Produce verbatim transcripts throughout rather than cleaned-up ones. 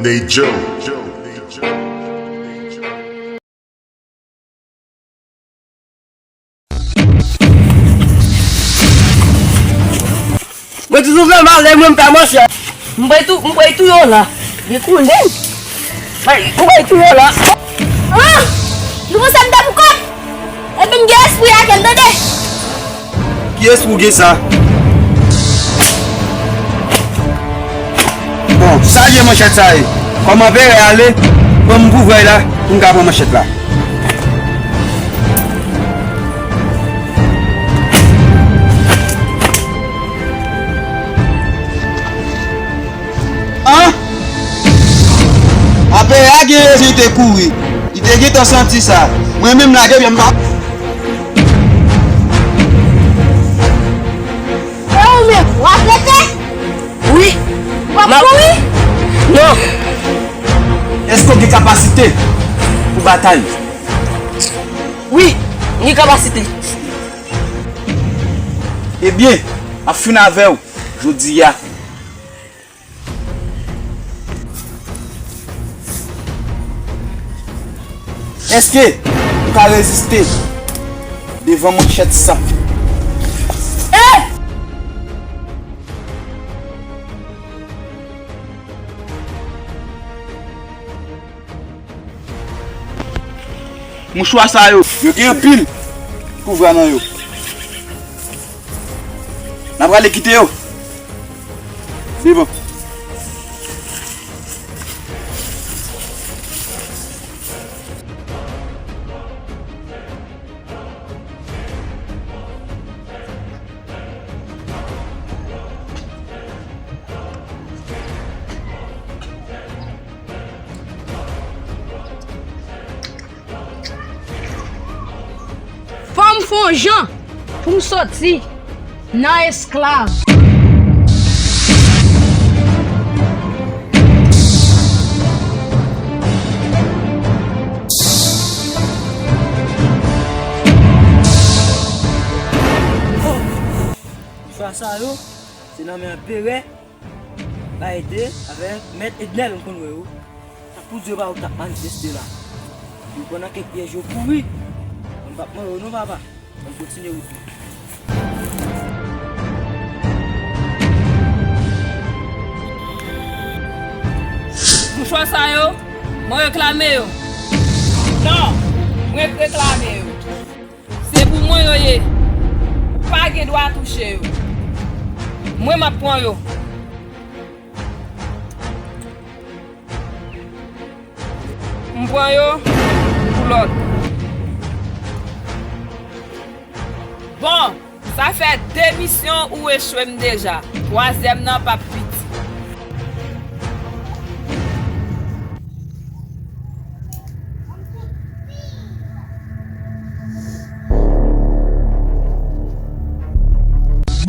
Nate Joe. Mwen toujou fè mal, lè mwen m pa manchè. M pral tou, m pral touye w la. Li konnen. Mwen pral touye w la. Ah! Nou panse m ta pou kòb? Epi m gen espri ak el, tande! Ki espri w gen sa? Bon, sa vye manchèt sa ye? Kòm anperè ale, ban m pouvwa la pou m ka pran manchèt la. An? Anperè a gen rezon, li te kouri. Li te gentan santi sa. Mwen menm la, gen m pa. E ou menm, w ap rete? Wi. W ap kouri? Non. Èske w gen kapasite pou batay? Wi, m gen kapasite. Ebyen, m ap fin avè w jodi a. Èske ou ka reziste devan manchèt sa? Eh! Mouchwa sa yo, yo gen anpil pouvwa nan yo. N a prale kite yo. Se bon. Fò m fè yon jan pou m soti nan esklav. Chwa sa yo, se nan men anperè Baede avèk mèt Ednèl, m konn wè yo. Sa pou Dye pa yo t ap manifeste la. Yo pran nan kèk pyèj, yo kouri. Mwen p ap manyen yo non, papa. Ann kontinye wout nou. Mouchwa sa yo, mwen reklame yo. Non, mwen reklame yo. Se pou mwen yo ye. Ou pa gen dwa touche yo. Mwen m ap pran yo. M pran yo pou lòd. Bon, sa fè de misyon ou echwe m deja. Twazyèm nan p ap piti.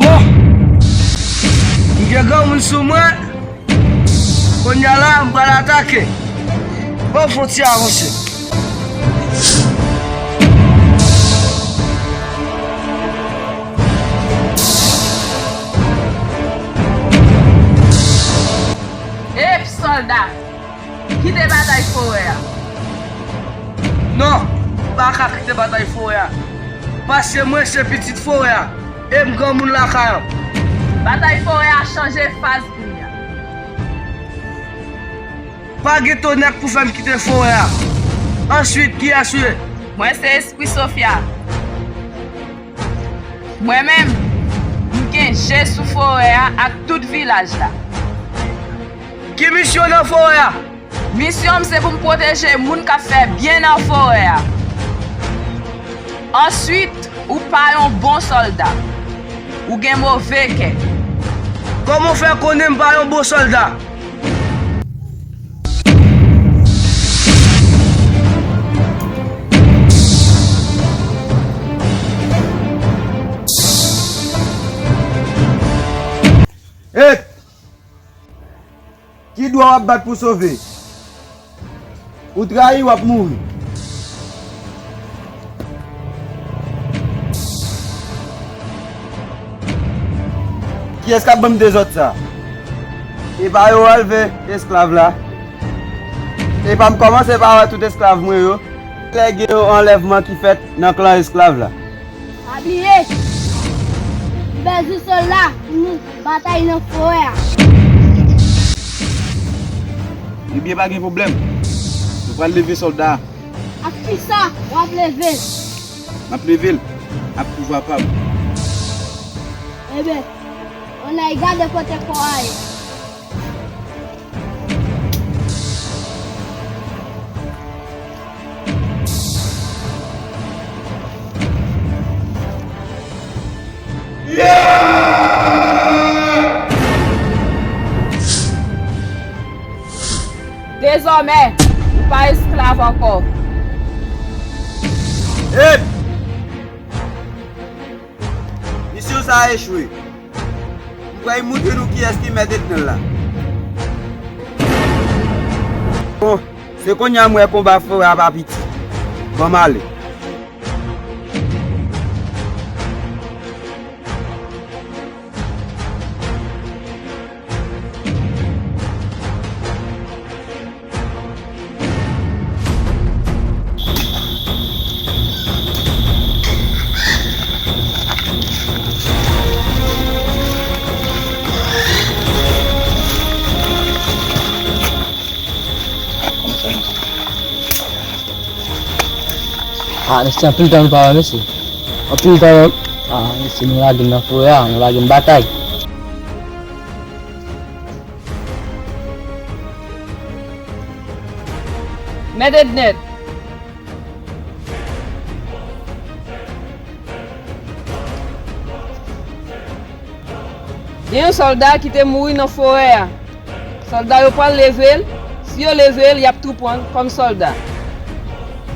Bon, m gen granmoun sou mwen. Kounye a la, m pral atake. Bon, fon ti avanse. Ep, sòlda! Kite batay forè a. Non, m pa ka kite batay forè a. Paske mwen se pitit forè a. E m granmoun lakay an. Batay forè a chanje faz kounye a. Pa gen tonè k pou fè m kite forè a. Answit, kiyès ou ye? Mwen se Espri Sofya. Mwen menm, m gen je sou forè a ak tout vilaj la. Ki misyon nan forè a? Misyon m se pou m pwoteje moun k ap fè byen nan forè a. Answit, ou pa yon bon sòlda. Ou gen move kè. Kòman w fè konnen m pa yon bon sòlda? Hey! Ki dwa w ap bat pou sove? Ou trayi, w ap mouri. Kiyès k ap ban m dezòd sa? E pa yo al vè esklav la. Epa m kòmanse pa wè tout esklav mwen yo. Lè gen yon anlèvman ki fèt nan klan esklav la. Pa bliye, m bezwen sòlda pou nou batay nan forè a. Ebyen, pa gen pwoblèm. Nou pral leve sòlda a. Ak kisa w ap leve l? M ap leve l ak pouvwa pa m. Ebyen, ann al gade kote kò a ye. Dezòmè, ou pa esklav ankò. Ep! Misyon sa a echwe. M pral montre nou kiyès ki mèt etnèl la. Bon, se kounye a m wè konba forè a pa piti. Ban m ale. Ah, mesye, anpil tan nou pa wè, mesye. Anpil tan, ah, mesye, nou lage m nan forè a, nou lage m batay. Mèt Ednèt. Gen yon sòlda ki te mouri nan forè a. Sòlda yo pral leve l. Si yo leve l, y ap tou pran l kòm sòlda.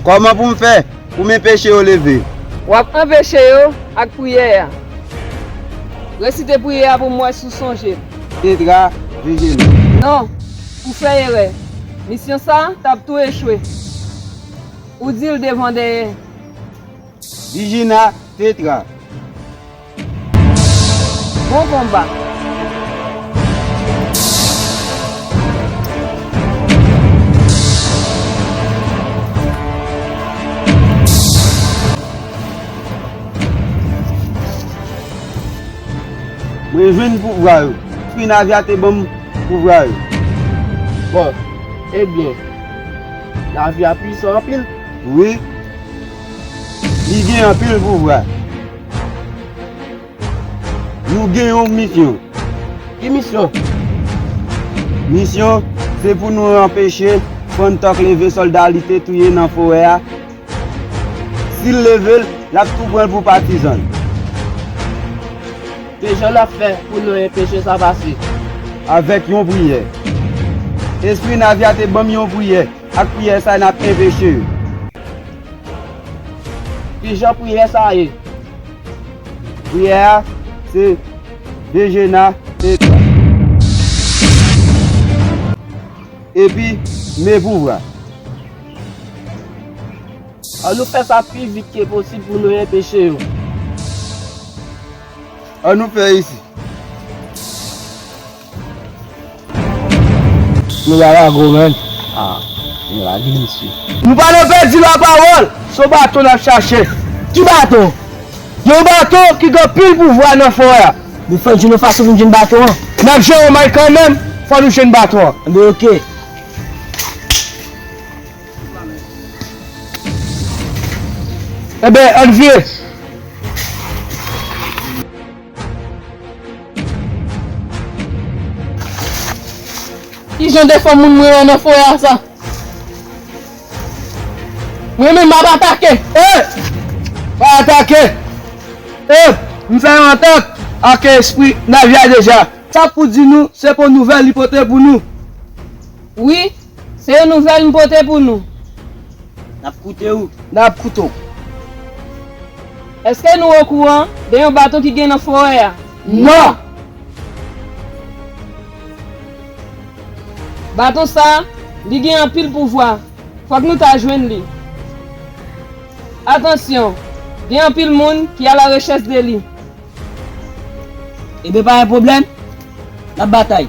Kòman pou m fè pou m enpeche yo leve? W ap anpeche yo ak priyè a. Resite priyè a pou m wè si w sonje l. Tetra, Vejena. Non, ou fè erè. Misyon sa a t ap tou echwe. Ou di l devan dèyè. Vijina, Tetra. Bon konba. Mwen jwenn pouvwa yo. Espri Navya te ban m pouvwa yo. Bon, ebyen, Navya pwisan anpil. Wi. Li gen anpil pouvwa. Nou gen yon misyon. Ki misyon? Misyon, se pou nou anpeche Fanntòk leve sòlda li te touye nan forè a. Si l leve l, l ap tou pran l pou patizan l. Kijan n ap fè pou nou enpeche sa pase? Avèk yon priyè. Espri Navya te ban m yon priyè. Ak priyè sa a, n ap enpeche yo. Kijan priyè sa a ye? Priyè a, se Vejena, Tetra. Epi, men pouvwa. Ann nou fè sa pi vit ke posib pou nou enpeche yo. Ann nou fè isi. Nou la la gwo, menn. Ah, nou la vin isi. Nou pa nan pèdi lapawòl. Se yon baton n ap chache. Ki baton? Yon baton ki gen anpil pouvwa nan forè a. Nou fè jwenn yon fason pou n jwenn baton an. N ap jere yon may kanmenm, fò nou jwenn baton an. Anben, oke. Enben, ann vire. Kijan de fanm moun mwen wè nan forè a sa? Mwen menm m ap atake. Ey! Pa atake! Ey! M fè yon antant ak espri Navya deja. Sa pou di nou, se pou nouvèl li pote pou nou. Wi, se yon nouvèl m pote pou nou. N ap koute w. N ap koute w. Èske nou okouran de yon baton ki gen nan forè a? Non! Baton sa a, li gen anpil pouvwa. Fòk nou ta jwenn li. Atansyon, gen anpil moun ki alarechèch de li. Ebyen, pa gen pwoblèm. N ap batay.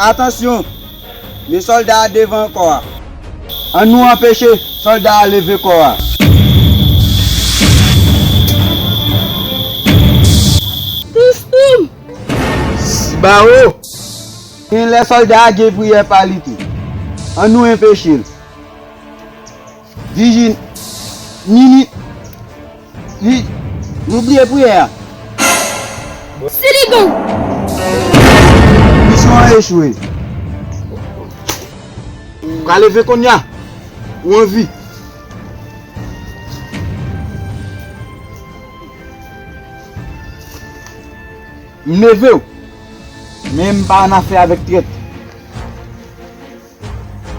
Atansyon! Men sòlda a devan kò a. Ann nou anpeche sòlda a leve kò a. Touch tou m! Sibawo! Gen lè sòlda a gen priyè pa li tou. Ann nou anpeche l. Vijin, Nini, li, nou bliye priyè a. Siligon! Misyon an echwe. Ou ka leve kounye a. Ou an vi. M leve w. Men m pa annafè avèk trèt.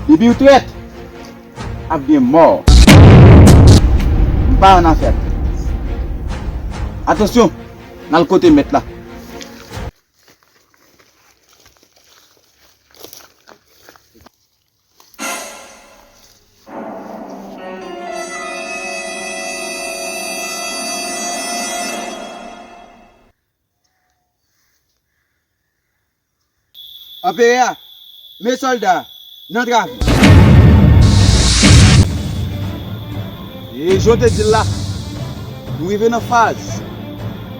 Depi w trèt, ap gen mò. M pa annafè ak trèt. Atansyon, n al kote mèt la. Anperè a, men sòlda a, nan travè. E jan w te di l la, nou rive nan faz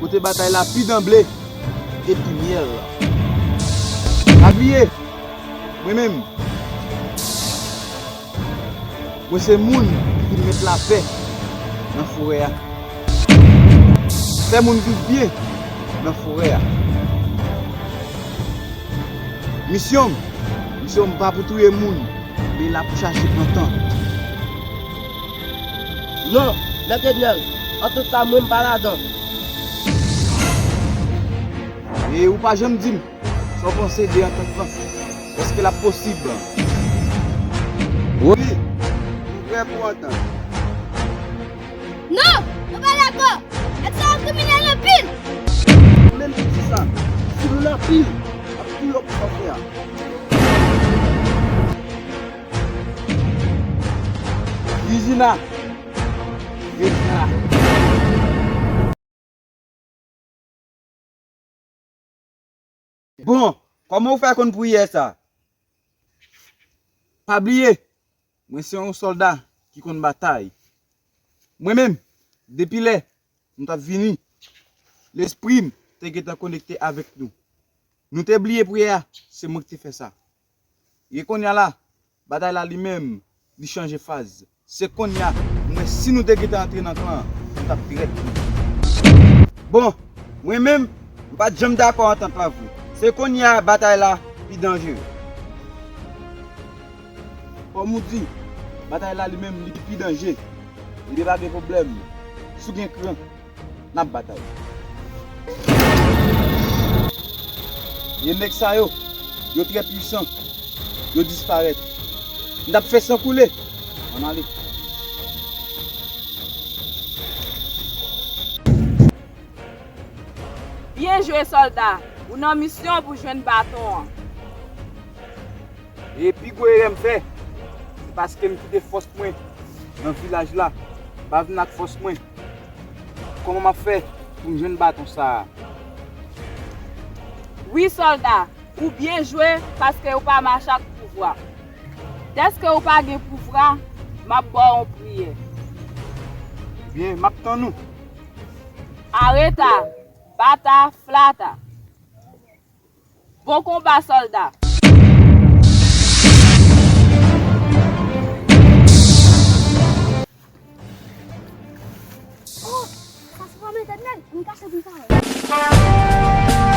kote batay la pi danble e pi myèl. Pa bliye, mwen menm, mwen se moun ki vin met lapè nan forè a. Fè moun viv byen nan forè a. Misyon m, misyon m pa pou touye moun, men la pou chache antant. Non, Mèt Ednèl, antant sa mwen m pa ladan. E ou pa janm di m sa w panse de antant lan? Èske l ap posib? Wi, m prè pou antant. Non, nou pa dakò. Nèg sa yo kriminèl anpil. Ou menm ki di sa, si moun anpil ap touye w pou sa w fè a. Vijina. Vijina. Bon, kòman w fè konn priyè sa? Pa bliye, mwen se yon sòlda ki konn batay. Mwen menm, depi lè nou t ap vini, lespri m te gentan konekte avèk nou. Nou te bliye priyè a, se mwen ki te fè sa. E kounye a la, batay la li menm, li chanje faz. Se kounye a, m wè si nou te gentan antre nan klan an, nou t ap trèt nou. Bon, mwen menm, m pa t janm dakò antant lan vre. Se kounye a batay la pi danjere. Kòm ou di, batay la li menm li pi danje. Ebyen pa gen pwoblèm. Si w gen kran, n ap batay. E nèg sa yo, yo trè pwisan. Yo disparèt. M t ap fè san koule. Ann ale. Byen jwe, sòlda. Ou nan misyon pou jwenn baton an. E pi gwo erè m fè, se paske m kite fòs mwen nan vilaj la. M pa vin ak fòs mwen. Kòman m ap fè pou m jwenn baton sa a? Wi, sòlda, ou byen jwe paske ou pa mache ak pouvwa. Dèske ou pa gen pouvwa, m ap ba w yon priyè. Byen, m ap tann ou. Areta, bata, flata. Bon konba, sòlda! Oh, sa se pa Mèt Ednèl, m kache pou m pa wè.